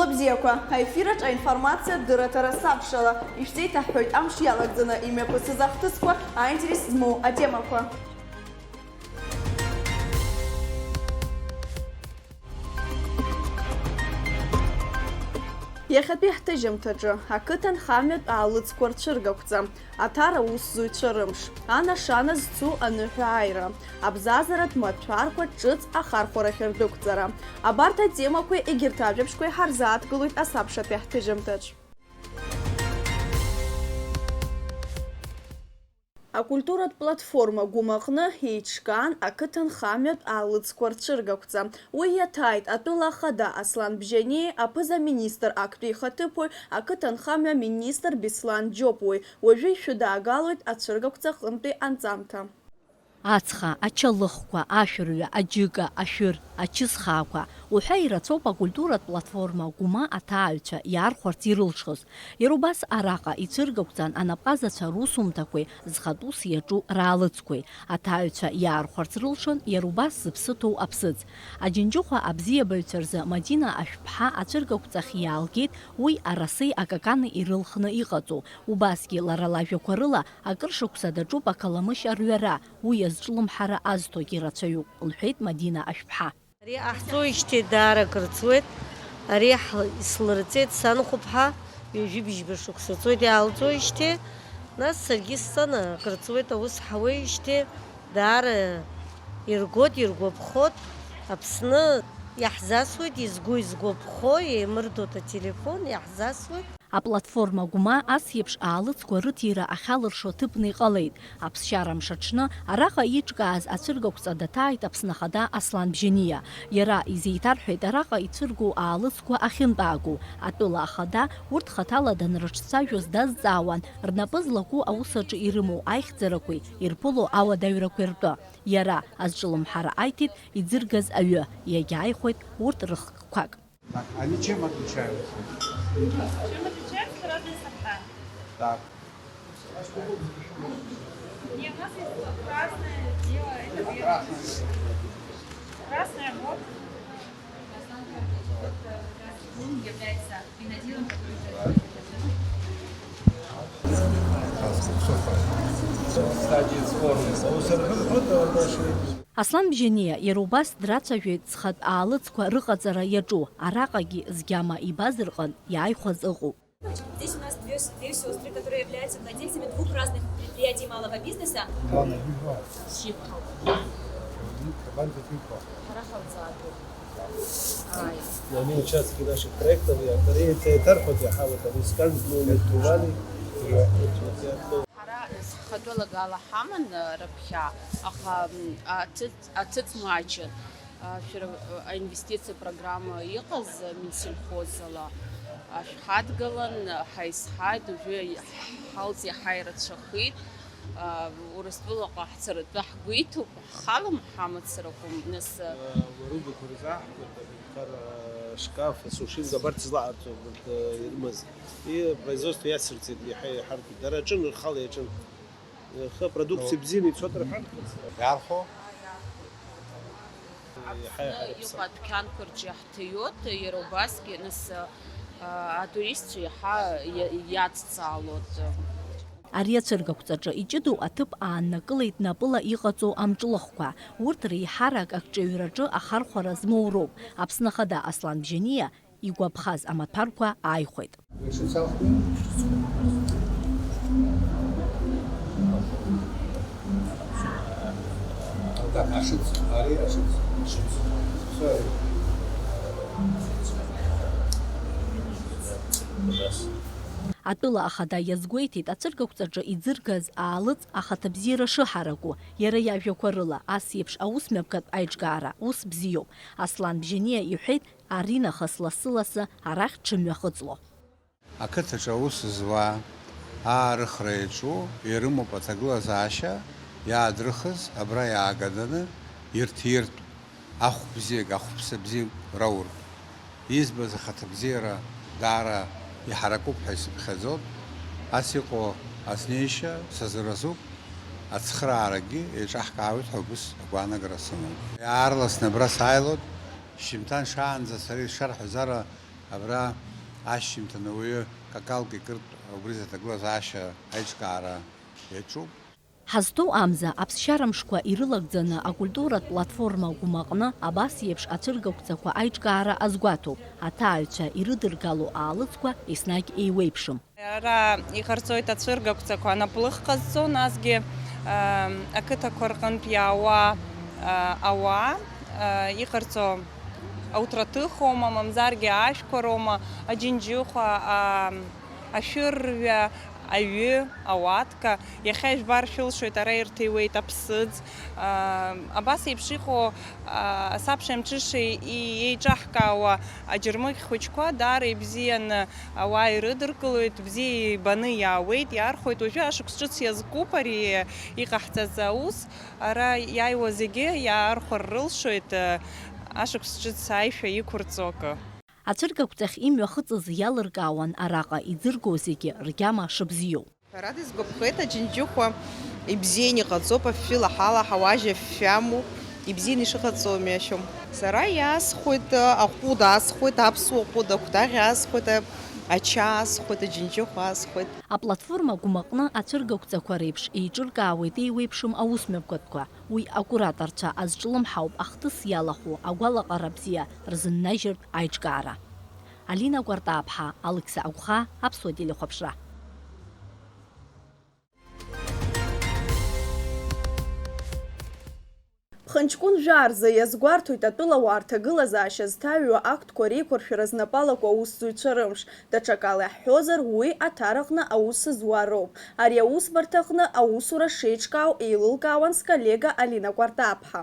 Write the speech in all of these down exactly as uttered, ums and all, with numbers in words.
Лыбзиақәа, аефираҿ аинформациа дырраҭара сабшала, ишәзеиҭаҳҳәоит амш иалагӡаны имҩаԥысыз ахҭысқәа, аинтерес змоу атемақәа. Иахьатәи ҳҭыжьымҭаҿы ақыҭанхамҩатә аалыҵқәа рцәыргақәҵа, Аҭара аусзуҩцәа рымш, анашана зцу аныҳәа ааира, абзазаратә маҭәарқәа ҿыц ахархәарахь рдәықәҵара. Абарҭ атемақәеи егьырҭ ажәабжьқәеи ҳарзааҭгылоит асабшатәи ҳҭыжьымҭаҿ. Акультуратә платформа Гәымаҟны еиҿкаан ақыҭанхамҩатә аалыҵқәа рцәыргақәҵа. Уи иаҭааит атәыла ахада Аслан Бжьаниеи аԥыза-министр актәи ихаҭыԥуаҩ, ақыҭанхамҩа министр Беслан Џьопуеи. Уажәы ишәыдаагалоит ацәыргақәҵа аҟынтәи анҵамҭа. Ацха, ачалыхқәа, ашәырҩа, аџьыка, ашәыр, ачысхаақәа уҳәа ирацәоуп акультуратә платформа Гәыма аҭааҩцәа иаархәарц ирылшоз. Иара убас араҟа ицәыргақәҵан анапҟазацәа русумҭақәеи зхатә ус иаҿу раалыҵқәеи. Аҭааҩцәа иаархәарц рылшон иара убас зыԥсы ҭоу аԥсыӡ. Аџьынџьыхәа абзиабаҩцәа рзы Мадина Ашәԥҳа ацәыргақәҵахь иаалгеит уи арасеи акакани ирылхны иҟаҵоу. Убасгьы лара лажәақәа рыла, акыр шықәса даҿуп ақаламышь арҩара, уи иазҿлымҳара азҭогьы рацәаҩуп, лҳәеит Мадина Ашәԥҳа. Ари ҟаҳҵоижьҭеи даара акыр ҵуеит. Ари ҳл-, ислырҵеит санхәыԥҳа, ҩажәи быжьба шықәса ҵуеит иаалҵуеижьҭеи. Нас саргьы сҵаны акыр ҵуеит аус ҳауеижьҭеи. Даара иргоит, иргәаԥхоит. Аԥсны иаҳзасуеит, изгу изгәаԥхо, еимырдоит ателефон, иаҳзасуеит. Аплатформа Гәыма ас еиԥш аалыҵқәа рыҭира ахьалыршо ҭыԥны иҟалеит. Аԥсшьара мш аҽны араҟа иҿкааз ацәыргақәҵа даҭааит Аԥсны Ахада Аслан Бжьаниа. Иара изеиҭарҳәеит араҟа ицәыргоу аалыҵқәа ахьынтәаагоу. Атәыла ахада урҭ хаҭала данрыҿцәажәоз дазҵаауан, рнапы злаку аус аҿы ирымоу аихьӡарақәеи ирԥыло ауадаҩрақәеи ртәы. Иара азҿлымҳара аиҭеит иӡыргаз аҩы, иагьааихәеит урҭ рыхкқәак. Так, они чем отличаются? Чем отличаются разные сорта? Так. Не, у нас есть вот красное, белое, это белое. Красное. Красное, вот. Ум является виноделом, который производит это вино. Кстати, спорный соус. Аслан Бжьаниа иара убас драцәажәеит зхатә аалыҵқәа рыҟаҵара иаҿу, араҟагьы згьама ибаз рҟынтә иааихәаз ыҟоуп. Здесь у нас две с-, две сёстры, которые являются владельцами двух разных предприятий малого бизнеса. Они участники наших проектов, я, Корея, это, это, хоть я, а вот они скажут, ну, не тували, я, вот, вот, я, ну. Ҳара зхатәы лагала ҳаман, раԥхьа, аха, м, аҭыҵ-, аҭыҵ маҷын. А, шәара, а, аинвестициа программа иҟаз, а, Минсельхозала, а, шәҳадгылан, а, ҳаизҳаит, уажәы ҳалҵ иаҳа ирацәахеит. А, Урыстәылаҟа ҳцаратәы ҳгәы иҭоуп, ҳхалам ҳамацарақәа, нас, а, Уарудақәа рзааҳгоит, аҳәынҭқар, а, шкаф, асушилка абарҭ злаҟарҵо, абарҭ, а, ирымаз. И производство иацырҵеит, иаҳа иҳаркит. Дара аҿын, рхала иаҿын. Ихы апродукциа бзианы ицоит рҳәан. Иархәо? Иаҳа-иаҳа Аԥсны иҟоу адәқьанқәа рҿы иаҳҭиуеит, иара убасгьы, нас, а, атуристцәа иаҳа иа-, иацҵаалоит. Ари ацәыргақәҵаҿы иҷыдоу аҭыԥ ааннакылеит напыла иҟаҵоу амҿлыхқәа. Урҭ реиҳарак акҿаҩраҿы ахархәара змоу роуп. Аԥсны Ахада Аслан Бжьаниа игәаԥхаз амаҭәарқәа ааихәеит. Так, ашыц, ари ашыц. Всё. Атәыла ахада иазгәеиҭеит, ацәыргақәҵаҿы иӡыргаз аалыҵ ахаҭабзиара шыҳараку, иара иажәақәа рыла, ас еиԥш аус мҩаԥгатә аиҿкаара ус бзиоуп. Аслан Бжьаниа иҳәеит, Аринахыс лассы-лассы арахь дшымҩахыҵло. Ақыҭаҿы аус зуа, аарыхра иаҿу ирымоуп аҭагылазаашьа иаадрыхыз, абра иаагаданы ирҭиртә ахә бзиак, ахәԥса бзиак рауртә. Избаз ахаҭабзиара даара иҳаракуп ҳәа исыԥхьаӡоит. Ас иҟоу азнеишьа сазыразуп, ацхыраарагьы еиҿаҳкаауеит ҳәа убыс агәаанагара сымоуп. Иаарласны абра сааилоит. Шьыжьымҭан шаанӡа сара исшарҳәаз ара Абра ашьжьымҭан ауаҩы какалк икыртә убри зыҭагылазаашьа аиҿкаара иаҿуп. Ҳазҭоу амза аԥсшьара мшқәа ирылагӡаны акультуратә платформа Гәымаҟны абас еиԥш ацәыргақәҵақәа аиҿкаара азгәаҭоуп, аҭааҩцәа ирыдыргало аалыҵқәа еснагь еиуеиԥшым. Ара иҟарҵоит ацәыргақәҵақәа анаплых ҟазҵо, насгьы ақыҭақәа рҟынтә иаауа ауаа иҟарҵо ауҭраҭыхоума, мамзаргьы ашәқәа роума, аџьынџьыхәа, ашәырҩа, аҩы, ауатка. Иахьа ижәбар шәылшоит, ара ирҭиуеит аԥсыӡ. Абас еиԥш иҟоу асабшеи амҽышеи еиҿаҳкаауа аџьармыкьа хәыҷқәа даара ибзианы ауаа ирыдыркылоит, бзиа ибаны иаауеит, иаархәоит. Уажәы ашықәс ҿыц иазкуп ари иҟаҳҵаз аус. Ара иааиуа зегьы иаархәар рылшоит ашықәс ҿыц аишәа иқәырҵо акы. Ацәыргақәҵахь имҩахыҵыз иалыркаауан араҟа иӡыргоу зегьы ргьама шыбзиоу. Ҳәарада, исгәаԥхеит, аџьынџьыхәа ибзианы иҟаҵоуп, афҩы лаҳалаҳауа, ажьа фҩаму, ибзианы ишыҟаҵоу мҩашьом. Сара иаасхәоит, аҟәыд аасхәеит, аԥсуа ҟәыд, акәтаӷь аасхәеит, ача аасхәеит, аџьынџьыхәа аасхәеит. Аплатформа Гәымаҟны ацәыргақәҵақәа реиԥш еиҿыркаауеит еиуеиԥшым аусмҩаԥгатәқәа. Уи акураторцәа азҿлымҳауп ахҭыс иалахәу агәалаҟара бзиа рзыннажьыртә аиҿкаара. Алина Кәартаԥҳа, Алықьса Агәхаа, Аԥсуа телехәаԥшра. Ԥхынҷкәын жәаа рзы иазгәарҭоит атәылауаа рҭагылазаашьа зҭаҩу актқәа реиқәыршәара знапалақәоу аусзуҩцәа рымш. Даҽакала иаҳҳәозар, уи Аҭар аҟны аус зуа роуп. Ари аусбарҭаҟны аусура шеиҿкаау еилылкаауан сколлега Алина Кәартаԥҳа.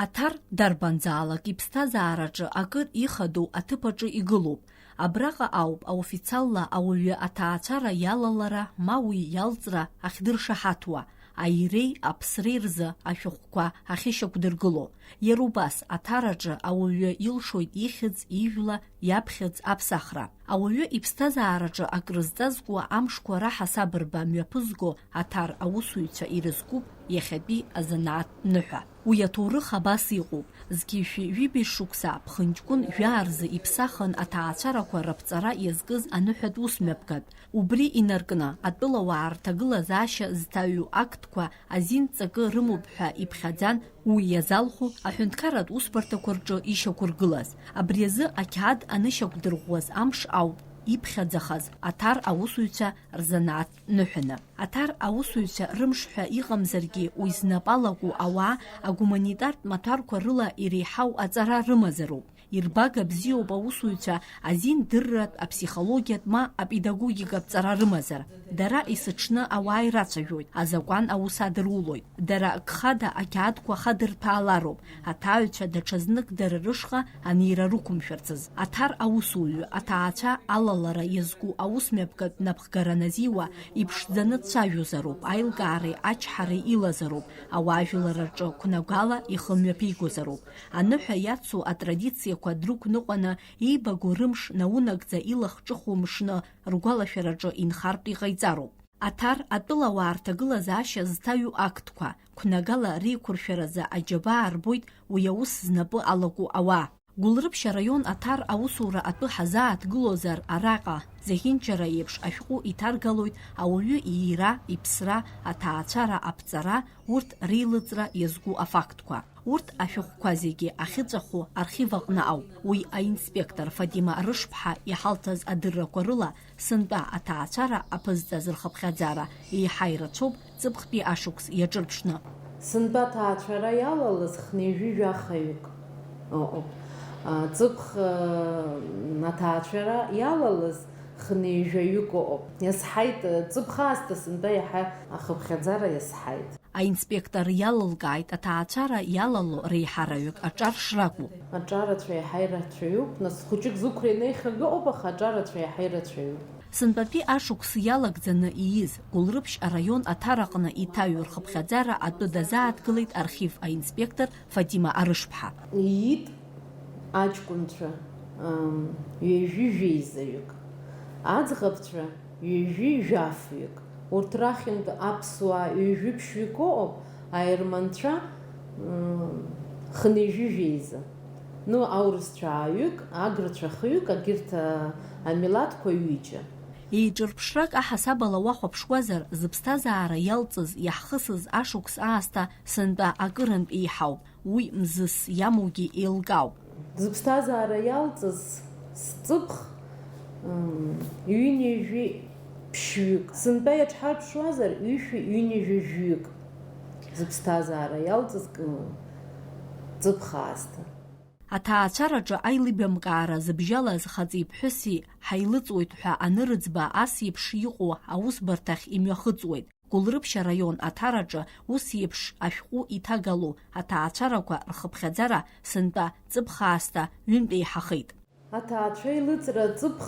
Аҭар дарбанзаалак иԥсҭазаараҿы акыр ихадоу аҭыԥаҿы игылоуп. Абраҟа ауп аофициалла ауаҩы аҭаацәара иалалара ма уи иалҵра ахьдыршаҳаҭуа, аиреи аԥсреи рзы ашәҟәқәа ахьышьақәдыргыло. Иара убас, аҭараҿы ауаҩы илшоит ихьӡ, ижәла, иаԥхьыӡ аԥсахра. Ауаҩы иԥсҭазаараҿы акрызҵазкуа амшқәа раҳасабырба мҩаԥызго аҭар аусуҩцәа ирызкуп иахьатәи азанааҭтә ныҳәа. Уи аҭоурых абас иҟоуп, зқьи жәшәи ҩыбжь шықәса ԥхынҷкәын жәаа рзы иԥсахын аҭаацәарақәа раԥҵара иазкыз аныҳәатә усмҩаԥгатә. Убри инаркны, атәылауаа рҭагылазаашьа зҭаҩу актқәа азин ҵакы рымоуп ҳәа иԥхьаӡан, уи иазалху аҳәынҭқарратә усбарҭақәа рҿы ишьақәыргылаз. Абри азы ақьаад анышьақәдырӷәӷәаз амш ауп иԥхьаӡахаз аҭар аусуҩцәа рзанааҭтә ныҳәаны. Аҭар аусуҩцәа рымш ҳәа иҟамзаргьы, уи знапы алаку ауаа агуманитартә маҭәарқәа рыла иреиҳау аҵара рымазароуп. Ирбага бзиоуп аусуҩцәа азин дырратә, аԥсихологиатә ма апедагогикатә ҵара рымазар. Дара есыҽны ауаа ирацәажәоит, азакәан аус адырулоит. Дара гхада ақьаадқәа хадырҭәаалароуп, аҭаҩцәа даҽазнык дара рышҟа анеира рықәымшәарцаз. Аҭар аусуҩы, аҭаацәа алалара иазку аусмҩаԥгатә напхгара назиуа, иԥшӡаны дцәажәозароуп, аилкаареи ачҳареи илазароуп, ауаажәларраҿы қәнагала ихы мҩаԥигозароуп. Аныҳәа иацу атрадициақәа дрықәныҟәаны, иибагоу рымш наунагӡа илахҿыху мшны ргәалашәараҿы инхартә иҟаиҵароуп. Аҭар атәылауаа рҭагылазаашьа зҭаҩу актқәа, қәнагала реиқәыршәаразы аџьабаа рбоит уи аус знапы алаку ауаа. Гәылрыԥшь араион аҭар аусура атәы ҳазааҭгылозар, араҟа, зехьынџьара еиԥш, ашәҟәы иҭаргалоит ауаҩы иира, иԥсра, аҭаацәара аԥҵара, урҭ реилыҵра иазку афактқәа. Урҭ ашәҟәқәа зегьы ахьыҵәаху архив аҟны ауп. Уи аинспектор Фатима Арышԥҳа иҳалҭаз адыррақәа рыла, сынтәа аҭаацәара аԥызҵаз рхыԥхьаӡара еиҳа ирацәоуп ҵыԥхтәи ашықәс иаҿырԥшны. Сынтәа аҭаацәара иалалаз хнеижәижәахаҩык ыҟоуп. Ҵыԥх аҭаацәара иалалаз хнеижәаҩык ыҟоуп. Иазҳаит, ҵыԥх аасҭа сынтәа иаҳа ахыԥхьаӡара иазҳаит. Аинспектор иалылкааит аҭаацәара иалало реиҳараҩык аҿар шракәу. Аҿарацәа еиҳа ирацәаҩуп, нас, хәыҷык зықәра инеихьак ыҟоуп, аха аҿарацәа еиҳа ирацәаҩуп. Сынтәатәи ашықәс иалагӡаны ииз, Гәылрыԥшь араион аҭар аҟны иҭаҩу рхыԥхьаӡара атәы дазааҭгылеит архив аинспектор Фатима Арышԥҳа. Иит аҷкәынцәа ҩажәи жәеизаҩык, аӡӷабцәа ҩажәи жәафҩык, урҭ рахьынтә аԥсуаа ҩажәи ԥшьҩык ыҟоуп, аерманцәа хынҩажәи жәеиза. Ну, аурысцәа ааҩык, агырцәа хҩык, агьырҭ, а, амилаҭқәа ҩыџьа. Еиҿырԥшрак аҳасабала уахәаԥшуазар, зыԥсҭазаара иалҵыз, иаҳхысыз ашықәс аасҭа сынтәа акырынтә еиҳауп, уи мзызс иамоугьы еилкаауп. Зыԥсҭазаара иалҵыз сҵыԥх, м, ҩынҩажәи ԥшьҩык. Сынтәа иаҽҳарԥшуазар, ҩышәи ҩынҩажәи жәҩык. Зыԥсҭазаара иалҵыз, м, ҵыԥх аасҭа. Аҭаацәараҿы аилибамкаара зыбжьалаз хаҵеи ԥҳәыси ҳаилыҵуеит ҳәа анырыӡба, ас еиԥш иҟоу аусбарҭахь имҩахыҵуеит. Гәылрыԥшь араион Аҭараҿы ус еиԥш ашәҟәы иҭагалоу аҭаацәарақәа рхыԥхьаӡара сынтәа ҵыԥх аасҭа ҩынтә еиҳахеит. Аҭаацәа реилыҵра ҵыԥх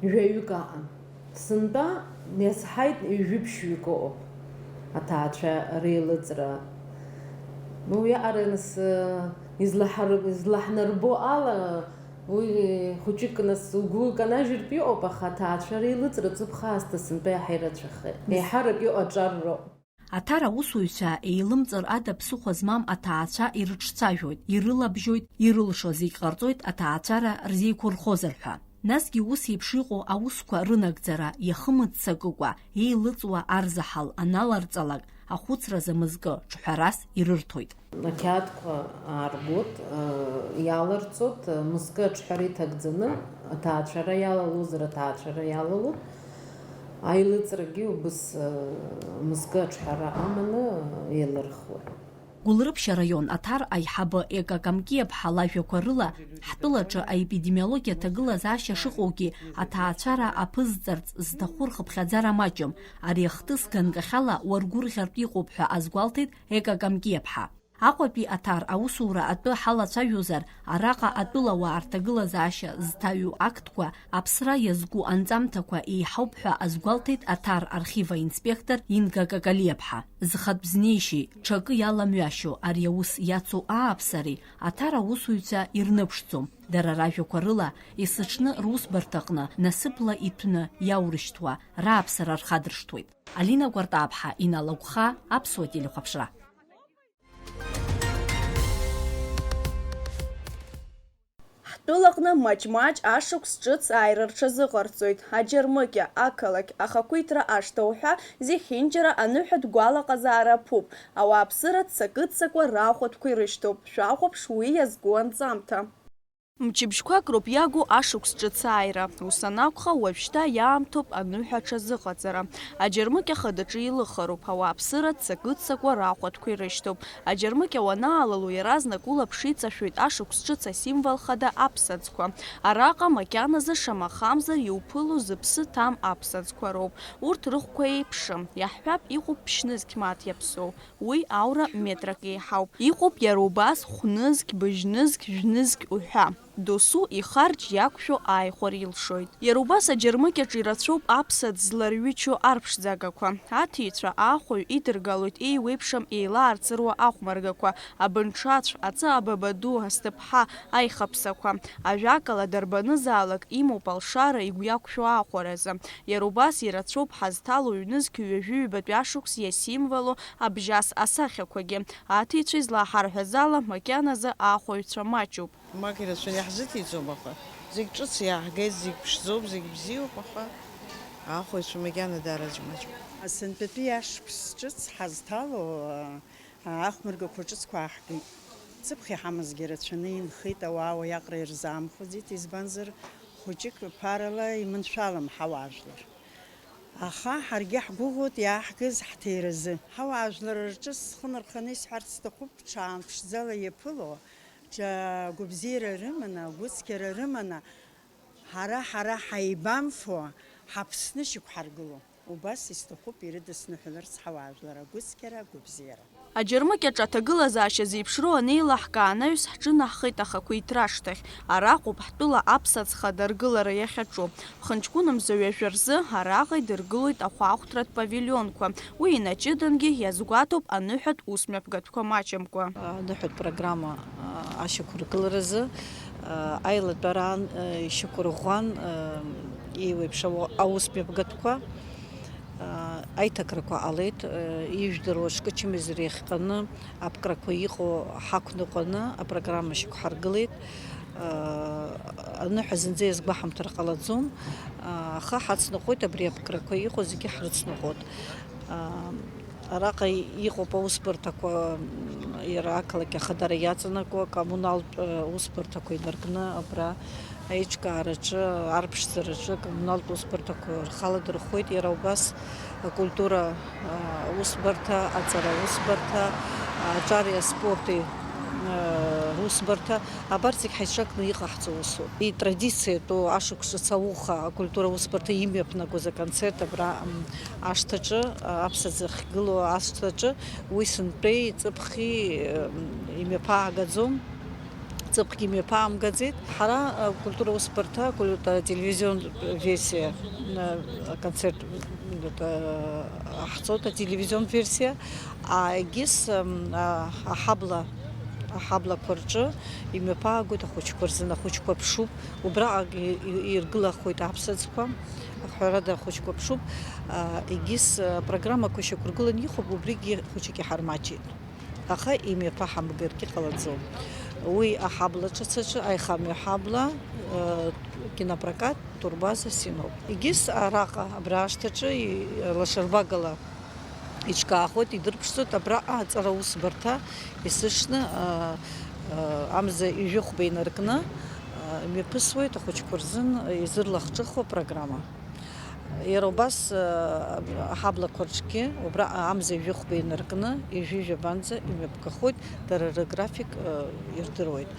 жәаҩык аҟан. Сынтәа иазҳаит ҩажәи ԥшьҩык ыҟоуп аҭаацәа реилыҵра. Ну, иаҟараны с-, излаҳар-, излаҳнарбо ала, уи хәыҷык нас угәы канажьыртә иҟоуп, аха аҭаацәа реилыҵра ҵыԥх аасҭа сынтәа иаҳа ирацәахеит. Еиҳарак иҟоу аҿар роуп. Аҭара аусуҩцәа еилымҵыр ада ԥсыхәа змам аҭаацәа ирыҿцәажәоит, ирылабжьоит, ирылшо зегь ҟарҵоит аҭаацәара рзеиқәырхозар ҳәа. Насгьы ус еиԥш иҟоу аусқәа рынагӡара иахымыццакыкәа, еилыҵуа арзаҳал аналарҵалак, ахәыцра замызкы ҿҳәарас ирырҭоит. Ақьаадқәа ааргоит, иаларҵоит, мызкы аҿҳәара иҭагӡаны, аҭаацәара иалалозар, аҭаацәара иалалоит. Аилыҵрагьы убыс, мызкы аҿҳәара аманы еилырхуеит. Гәылрыԥшь араион аҭар аиҳабы Ека Камкиаԥҳа лажәақәа рыла, ҳтәылаҿы аепидемиологиа ҭагылазаашьа шыҟоугьы, аҭаацәара аԥызҵарц зҭаху рхыԥхьаӡара маҷым, ари ахҭыс ганкахьала уаргәырӷьартә иҟоуп ҳәа азгәалҭеит Ека Камкиаԥҳа. Аҟәатәи аҭар аусура атәы ҳалацәажәозар, араҟа атәылауаа рҭагылазаашьа зҭаҩу актқәа, аԥсра иазку анҵамҭақәа еиҳауп ҳәа азгәалҭеит аҭар архив аинспектор Инга Какалиаԥҳа. Зхатә знеишьеи ҽакы иаламҩашьо ари аус иацу ааԥсареи аҭар аусуҩцәа ирныԥшӡом. Дара ражәақәа рыла, есыҽны русбарҭаҟны насыԥла иҭәны иаурышьҭуа, рааԥсара рхадыршҭуеит. Алина Кәартаԥҳа, Инал Агәхаа, Аԥсуа телехәаԥшра. Ҳтәылаҟны маҷ-маҷ ашықәс ҿыц ааира рҽазыҟарҵоит. Аџьармыкьа, ақалақь, ахақәиҭра ашҭа уҳәа зехьынџьара аныҳәатә гәалаҟазаара ԥуп. Ауааԥсыра ццакы-ццакуа рахәатәқәа ирышьҭоуп. Шәахәаԥш уи иазку анҵамҭа. Мчыбжьқәак роуп иагу ашықәс ҿыц ааира. Ус анакәха, уажәшьҭа иаамҭоуп аныҳәа аҽазыҟаҵара. Аџьармыкьа хадаҿы илыхароуп, ауааԥсыра ццакы-ццакуа рахәатәқәа ирышьҭоуп. Аџьармыкьа уанаалало, иаразнак улаԥш иҵашәоит ашықәс ҿыц асимвол хада аԥсаӡқәа. Араҟа макьаназы шамахамзар иуԥыло зыԥсы ҭам аԥсаӡқәа роуп. Урҭ рыхәқәа еиԥшым. Иаҳҳәап, иҟоуп ԥшьнызқь мааҭ иаԥсоу. Уи аура метрак еиҳауп. Иҟоуп иара убас хәнызқь, быжьнызқь, жәнызқь уҳәа. Досу ихарџь иақәшәо ааихәар илшоит. Иара убас аџьармыкьаҿ ирацәоуп аԥсаӡ зларҩычо арԥшӡагақәа. Аҭиҩцәа аахәаҩ идыргалоит еиуеиԥшым еилаарцыруа ахәмаргақәа, абынҽацә, аҵы абаба ду, асҭыԥҳа, аихаԥсақәа. Ажәакала, дарбанызаалак имоуп алшара игәы иақәшәо аахәаразы. Иара убас ирацәоуп ҳазҭало ҩнызқь ҩажәи ҩбатәи ашықәс иасимволу абжьас асахьақәагьы. Аҭиҩцәа излаҳарҳәаз ала, макьаназы аахәаҩцәа маҷуп. Мак ирацәаны иаҳзыҭиҵом, аха зегь ҿыц иааҳгеит, зегь ԥшӡоуп, зегь бзиоуп, аха аахәаҩцәа макьана даараӡа маҷуп. Сынтәатәи ашықәс ҿыц ҳазҭало, а, ахәмаргақәа ҿыцқәа ааҳгеит. Ҵыԥх иҳамазгьы рацәаны инхеит, ауаа уи аҟара ирзаамхәыӡеит, избанзар, хәыҷык ԥарала иманшәалам ҳауаажәлар. Аха ҳаргьы ҳгәыӷуеит иааҳгаз ҳҭеиразы. Ҳауаажәлар рҿы схы нарханы исҳәарц сҭахуп, ҽаанԥшӡала иаԥыло, ҽа гәабзиара рыманы, агәыцқьара рыманы, ҳара, ҳара ҳаибамфо, ҳаԥсны шьақәҳаргыло. Убас исҭахуп ирыдысныҳәаларц ҳауаажәлар агәыцқьара, агәабзиара. Аџьармыкьаҿ аҭагылазаашьа зеиԥшроу анеилаҳкаа анаҩс, ҳҿынаҳхеит ахақәиҭра ашҭахь. Араҟоуп ҳтәыла аԥсаӡ хада аргылара иахьаҿу. Ԥхынҷкәынамза ҩажәа рзы араҟа идыргылоит ахәаахәҭратә павилионқәа. Уи инаҷыдангьы иазгәаҭоуп аныҳәатә усмҩаԥгатәқәа маҷымкәа. Аныҳәатә программа, а, ашьақәыргыларазы, а, аилатәараан, а, ишьақәырӷәӷәан, а, еиуеиԥшым аусмҩаԥгатәқәа, а, Аиҭакрақәа ҟалеит, ижәдыруа Шкычымизыр иахҟьаны аԥкрақәа иҟоу ҳақәныҟәаны апрограмма шьақәҳаргылеит. Аныҳәа зынӡа иазгәаҳамҭар ҟалаӡом, аха ҳацныҟәоит, абри аԥкрақәа иҟоу зегьы ҳрыцныҟәоит. Араҟа иҟоуп аусбарҭақәа, иара ақалақь ахадара иаҵанакуа, акоммуналтә усбарҭақәа инаркны абра аиҿкаараҿы, арԥшӡараҿы акоммуналтә усбарҭақәа рхаладырхәуеит, иара убас акультура, а, усбарҭа, аҵара усбарҭа, аҿари аспорти, а, русбарҭа, абарҭ зегь ҳаицҿакны иҟаҳҵо усуп. Итрадициатәу ашықәс ҿыц ауха акультура усбарҭа имҩаԥнагоз аконцерт абра, м, ашҭаҿы, а, аԥсаӡ ахьгылоу ашҭаҿы, уи сынтәеи ҵыԥхи, м, имҩаԥаагаӡом. Ҵыԥхгьы имҩаԥаамгаӡеит. Ҳара, а, культура усбарҭа, культура телевизион версиа, а, аконцерт, а, ҳцоит, ателевизион версиа, а, егьыс, ам, а, аҳабла, аҳаблақәа рҿы имҩаԥаагоит ахәыҷқәа рзын, ахәыҷқәа ԥшуп, убраҟагь и-, и-, иргылахоит аԥсаӡқәа, ҳәарада, ахәыҷқәа ԥшуп, а, егьыс, а, программақәа шьақәыргыланы иҟоуп, убригьы хәыҷык иҳармаҷит. Аха имҩаԥаҳамгаргьы ҟалаӡом. Уи аҳабла ҿыц аҿы, аихамҩа ҳабла, э, кинопрокат, турбаза, синоп. Егьыс араҟа, абра ашҭаҿы, и-, лашарбагала иҿкаахоит, идырԥшӡоит, абраҟа аҵара усбарҭа есышны, э, э, амза ҩажәи хәба инаркны, э, имҩаԥысуеит, ахәыҷқәа рзын изырлахҿыхуа программа. Иара убас, э, аҳаблақәа рҿгьы убра амза ҩажәи хәба инаркны, ҩажәи жәабанӡа имҩаԥгахоит, дара рграфик, э, ирдыруеит.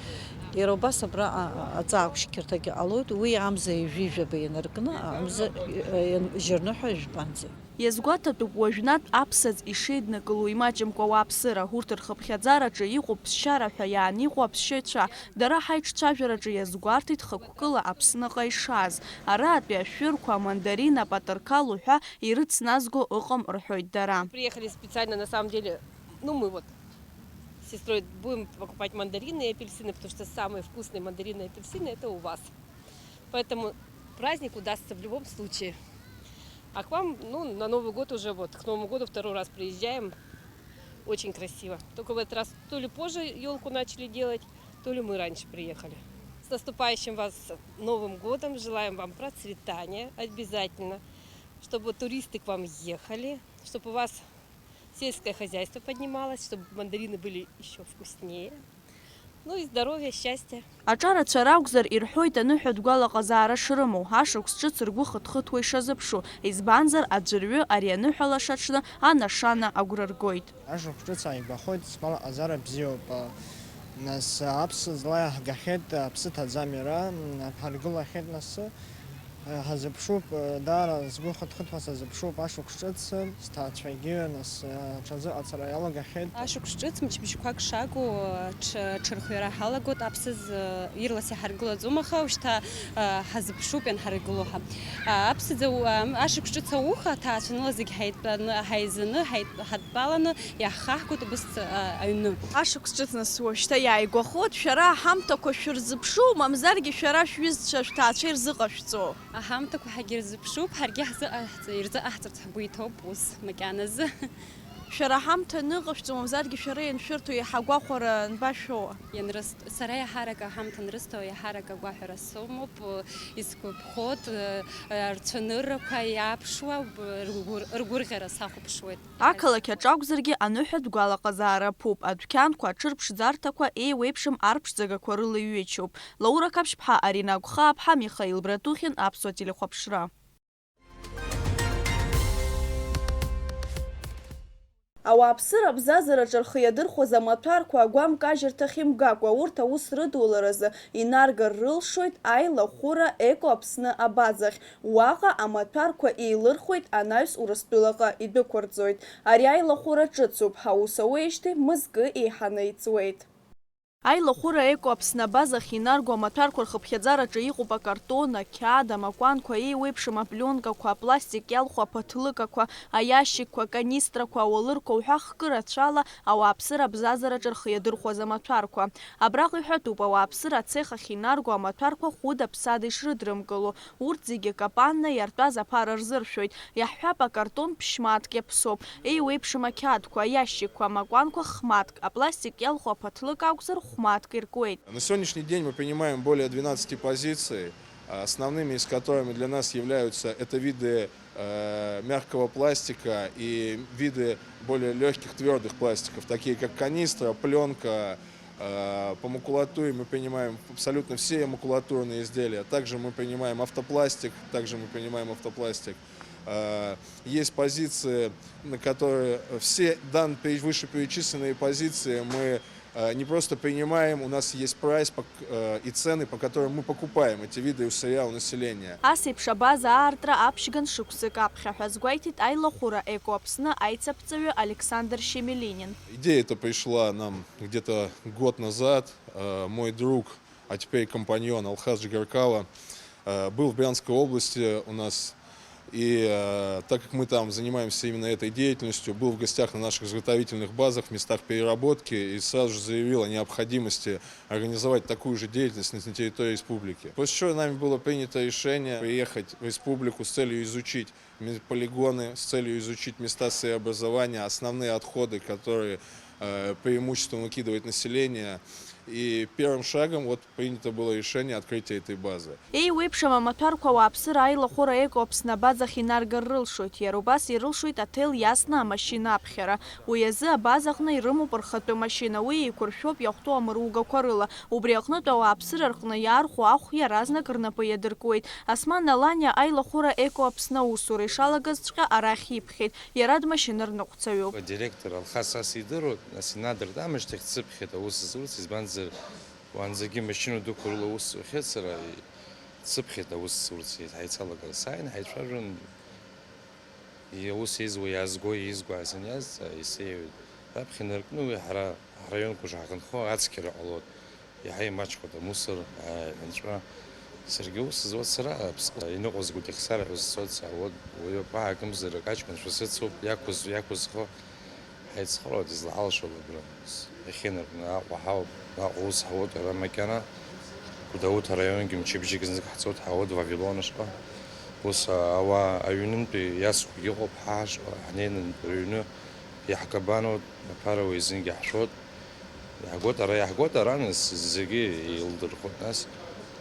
Иара убас абра, а, а, аҵаа ақәшьқьырҭагьы ҟалоит, уи амза ҩажәи жәаба инаркны, амза, э, жьырныҳәа жәбанӡа. Иазгәаҭатәуп уажәнатә аԥсаӡ ишеиднакыло имаҷымкәа ауааԥсыра, урҭ рхыԥхьаӡараҿы иҟоуп ԥсшьара ҳәа иааниҟәо аԥсшьаҩцәа, дара ҳаиҿцәажәараҿы иазгәарҭеит хықәкыла Аԥсныҟа ишааз. Араатәи ашәырқәа, амандарин, апатырқал уҳәа ирыцназго ыҟам рҳәоит дара. Приехали специально, на самом деле, ну, мы вот с сестрой будем покупать мандарины и апельсины, потому что самые вкусные мандарины и апельсины — это у вас. Поэтому праздник удастся в любом случае. А к вам, ну, на Новый год уже вот, к Новому году второй раз приезжаем. Очень красиво. Только в этот раз то ли позже ёлку начали делать, то ли мы раньше приехали. С наступающим вас Новым годом! Желаем вам процветания обязательно, чтобы туристы к вам ехали, чтобы у вас сельское хозяйство поднималось, чтобы мандарины были ещё вкуснее. Ну и здоровья, счастья. Аҿарацәа ракәзар, ирҳәоит аныҳәатә гәалаҟазаара шрымоу, ашықәс ҿыц ргәы хыҭхыҭуа ишазыԥшу, избанзар, аӡәырҩы ари аныҳәа лашаҽны анашана агәра ргоит. Ашықәс ҿыц ааигәахоит, сгәалаҟазаара бзиоуп. Нас аԥсаӡ ла иаҳгахьеит, аԥсы ҭаӡам иара, ҳаргылахьеит нас. Ҳазыԥшуп, даара сгәы хыҭхыҭуа сазыԥшуп ашықәс ҿыц, сҭаацәагьы нас аҽазыҟаҵара иалагахьеит. Ашықәс ҿыц мчыбжьқәак шагу, ҽ-, ҽырхиара ҳалагоит, аԥсаӡ ирлас иҳаргылаӡом, аха ушьҭа ҳазыԥшуп ианҳаргыло ҳәа. Аԥсаӡ ау-, ашықәс ҿыц ауха аҭаацәа ныла зегь ҳаитәаны, ҳаизаны, ҳаит-, ҳадтәаланы иаҳхаҳгоит убыс, а, аҩны. Ашықәс ҿыц нас уажәшьҭа иааигәахоит, шәара аҳамҭақәа шәырзыԥшу, мамзаргьы шәара шәҩызцәа, шәҭаацәа ирзыҟашәҵо? Аҳамҭақәа ҳагьырзыԥшуп, ҳаргьы ҳзыҟаҳҵ-, ирзыҟаҳҵарц ҳгәы иҭоуп ус макьаназы. Шәара аҳамҭа аныҟашәҵо, мамзаргьы шәара ианшәырҭо иаҳа агәахәара анбашәо? Ианрыст-, сара иаҳарак аҳамҭа анрысҭо, иаҳарак агәаҳәара сымоуп, исгәаԥхоит, рцәаныррақәа иаԥшуа, ргәыр-, ргәырӷьара сахәаԥшуеит. Ақалақь аҿы акәзаргьы аныҳәатә гәалаҟазаара ԥуп, адәқьанқәа, аҽырԥшӡарҭақәа еиуеиԥшым арԥшӡагақәа рыла иҩычоуп. Лаура Қаԥшьԥҳа, Арина Агәхааԥҳа, Михаил Братухин, Аԥсуа телехәаԥшра. Ауааԥсыра абзазараҿы рхы иадырхәаз амаҭәарқәа агәамкажьырҭахь имгакәа, урҭ аус рыдуларазы инаргар рылшоит аилахәыра Еко Аԥсны абазахь. Уаҟа амаҭәарқәа еилырхуеит анаҩс Урыстәылаҟа идәықәырҵоит. Ари аилахәыра ҿыцуп, ҳаус ауеижьҭеи мызкы еиҳаны иҵуеит. Аилахәыра Еко Аԥсны абазахь инарго амаҭәарқәа рхыԥхьаӡараҿы иҟоуп акартон, ақьаад, амакәанқәа, еиуеиԥшым апленкақәа, апластик иалху аԥаҭлыкақәа, аиашьыкқәа, аканистрақәа, ауалырқәа уҳәа хкы рацәала ауааԥсыра абзазараҿы рхы иадырхәаз амаҭәарқәа. Абраҟа иҳәатәуп, ауааԥсыра ацех ахь инарго амаҭәарқәа хәыда-ԥсада ишрыдрымкыло. Урҭ зегьы капанны иартәаз аԥара рзыршәоит. Иаҳҳәап, акартон ԥшьмаҭк иаԥсоуп. Еиуеиԥшым ақьаадқәа, аиашьыкқәа, амакәанқәа хмаҭк, апластик иалху аԥаҭлык акәзар, хәмаҭк иркуеит. На сегодняшний день мы принимаем более двенадцати позиций, основными из которыми для нас являются это виды, э, мягкого пластика и виды более лёгких твёрдых пластиков, такие как канистра, плёнка. Э, по макулатуре мы принимаем абсолютно все макулатурные изделия. Также мы принимаем автопластик, также мы принимаем автопластик. Э, есть позиции, на которые все дан-, пере-, вышеперечисленные позиции мы, э, не просто принимаем, у нас есть прайс по к-, э, и цены, по которым мы покупаем эти виды у сырья у населения. Ас еиԥш абаза аартра аԥшьган шықәсык аԥхьа ҳәа азгәеиҭеит Аилахәыра Еко Аԥсны аицаԥҵаҩы Александр Щемелинин. Идея эта пришла нам где-то год назад. Э, мой друг, а теперь компаньон Алхас Джигаркала, э, был в Брянской области у нас. И, э, так как мы там занимаемся именно этой деятельностью, был в гостях на наших заготовительных базах, в местах переработки, и сразу же заявил о необходимости организовать такую же деятельность на территории республики. После чего нами было принято решение приехать в республику с целью изучить ме-, полигоны, с целью изучить места сырьеобразования, основные отходы, которые, э, преимущественно выкидывает население. И первым шагом вот принято было решение открытия этой базы. Еиуеиԥшым амаҭәарқәа ауааԥсыра Аилахәыра Еко Аԥсны абазахь инаргар рылшоит. Иара убас ирылшоит аҭел иасны амашьына аԥхьара. Уи азы абазаҟны ирымоуп рхатәы машьына, уи еиқәыршәоуп иахәҭоу амругақәа рыла. Убри аҟнытә ауааԥсыра рҟны иаархәо ахә иаразнак рнапы иадыркуеит. Осман Аланиа Аилахәыра Еко Аԥсны аусура ишалагазҵәҟьа арахь иԥхьеит. Иара дмашьынарныҟәцаҩуп. Адиректор Алхас ас идыруан, нас инадырт аамышьҭахь дсыԥхьеит аус зурц, избанзар, уаанӡагьы машьына дуқәа рыла аус зухьеит сара, и-, дсыԥхьеит аус зурц, ҳаицалагар. Сааин, ҳаицәажәон, и-, аус еизуа иаазго, еизгәааз аниазҵаа, исеиҳәеит, раԥхьа инаркны уи ҳара ҳраионқәа шаҳхынҳәуа ацқьара ҟалоит. Иаҳа имаҷхоит амусор, аа, анҵәа. Саргьы ус зуа сара, аԥсҟы иныҟәызго дыхьсар ҳәа сцоит, саауеит, уаҩы ақәа аакымзар, акаҷкәынцәа сыцуп, иақәыз-, иақәызхо, ҳаицхыроуп, излаҳалшо абра. Иахьынаркны Аҟәа ҳауп, Аҟәа ус ҳауеит, ара макьана Гәдоуҭа араионгьы мчыбжьык знык ҳцоит, ҳауеит Вавилон ашҟа. Ус ауаа аҩнынтәи иасхәгьы ыҟоуп ҳа ҳашҟа, ҳнеины рыҩны иаҳкабануеит, аԥара уеизынгьы ҳшәоит. Иаҳгоит ара, иаҳгоит ара, нас зегьы еилдырхоит, нас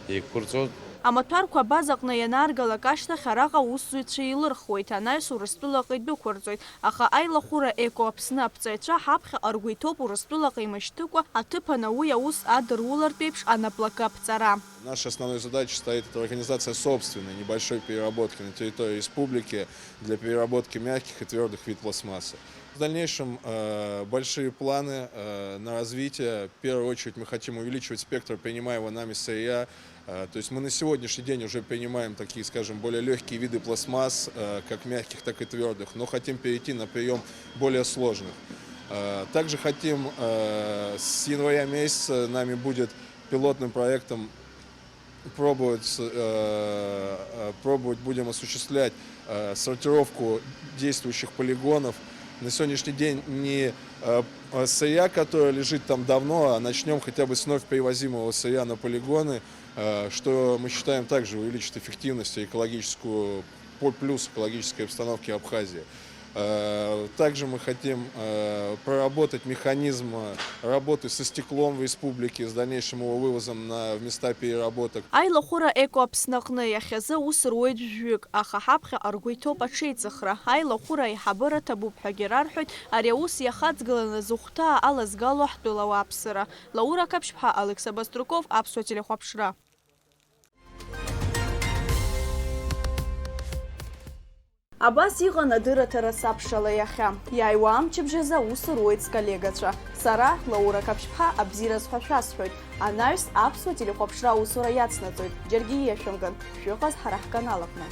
еиқәырҵоит. Амаҭәарқәа абазаҟны ианааргалак ашьҭахь араҟа аусзуҩцәа еилырхуеит, анаҩс Урыстәылаҟа идәықәырҵоит, аха Аилахәыра Еко Аԥсны аԥҵаҩцәа ҳаԥхьаҟа ргәы иҭоуп Урыстәылаҟа имышьҭыкәа аҭыԥан ауи аус адырулартә еиԥш анаплакы аԥҵара. Наша основная задача стоит, это организация собственной небольшой переработки на территории республики для переработки мягких и твёрдых вид пластмассы. В дальнейшем, э, большие планы, э, на развитие. В первую очередь мы хотим увеличивать спектр принимаемого нами сырья. Э, то есть мы на сегодняшний день уже принимаем такие, скажем, более лёгкие виды пластмасс, э, как мягких, так и твёрдых, но хотим перейти на приём более сложных. Э, также хотим, э, с января месяца нами будет пилотным проектом пробовать, э, э, пробовать будем осуществлять, э, сортировку действующих полигонов. На сегодняшний день не, э, э, сырья, которое лежит там давно, а начнём хотя бы с вновь привозимого сырья на полигоны, э, что мы считаем также увеличит эффективность и экологическую, по-, плюс экологической обстановки Абхазии. Э, также мы хотим, э, проработать механизм, э, работы со стеклом в республике с дальнейшим его вывозом на, в места переработок. Аилахәыра Еко Аԥсны аҟны иахьазы аус руеит жәҩык, аха ҳаԥхьаҟа ргәы иҭоуп аҽеиҵыхра. Аилахәыра аиҳабыра ҭабуп ҳәагьы рарҳәоит, ари аус иахаҵгыланы зыхәҭаа алазгало ҳтәыла ауааԥсыра. Лаура Қаԥшьԥҳа, Алекса Баструков, Аԥсуа телехәаԥшра. Абас иҟан адырраҭара Сабшала иахьа. Иааиуа амчыбжазы аус руеит сколлегацәа. Сара, Лаура Қаԥшьԥҳа, абзиараз ҳәа шәасҳәоит. Анаҩс аԥсуа телехәаԥшра аусура иацнаҵоит. Џьаргьы ииашәымган. Шәыҟаз ҳара ҳканалаҟны.